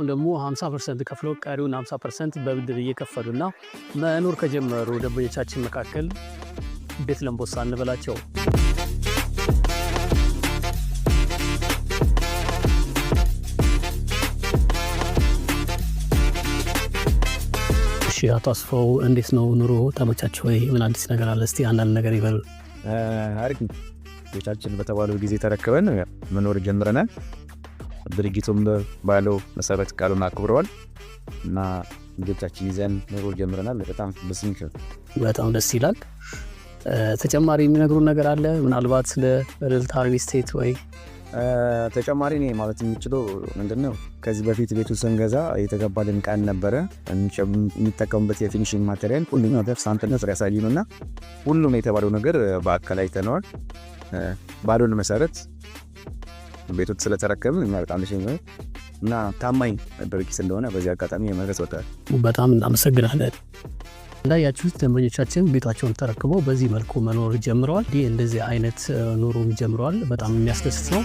ደግሞ 50% ከፍለው ቀሪውን 50% በብድር እየከፈሉና መኖር ከጀመሩ ደንበኞቻችን መካከል ቤት ለምቦሳ እንበላቸው። እሺ አቶ አስፋው፣ እንዴት ነው ኑሮ? ተመቻቸው ወይ? ምን አዲስ ነገር አለ? እስቲ አንዳንድ ነገር ይበሉ። አሪፍ ነው። ቤታችን በተባለው ጊዜ ተረክበን መኖር ጀምረናል። ድርጅቱም ባለው መሰረት ቃሉን አክብረዋል እና ልጆቻችን ይዘን ኑሮ ጀምረናል። በጣም ደስ የሚል በጣም ደስ ይላል። ተጨማሪ የሚነግሩን ነገር አለ? ምናልባት ስለ እልልታ ሪል ስቴት ወይ? ተጨማሪ እኔ ማለት የሚችለው ምንድነው፣ ከዚህ በፊት ቤቱ ስንገዛ የተገባልን ቃል ነበረ። የሚጠቀሙበት የ finishing material ሁሉም ነገር sample ነበር ያሳዩን እና ሁሉም የተባለው ነገር በአካል አይተነዋል። ባሉን መሰረት ቤቶች ስለተረከብን እኛ በጣም ደስ የሚል እና ታማኝ ድርጅት እንደሆነ በዚህ አጋጣሚ መግለጽ እወዳለሁ። በጣም እናመሰግናለን። እንዳያችሁት ደንበኞቻችን ቤታቸውን ተረክበው በዚህ መልኩ መኖር ጀምረዋል። ይህ እንደዚህ አይነት ኑሮም ጀምረዋል። በጣም የሚያስደስት ነው።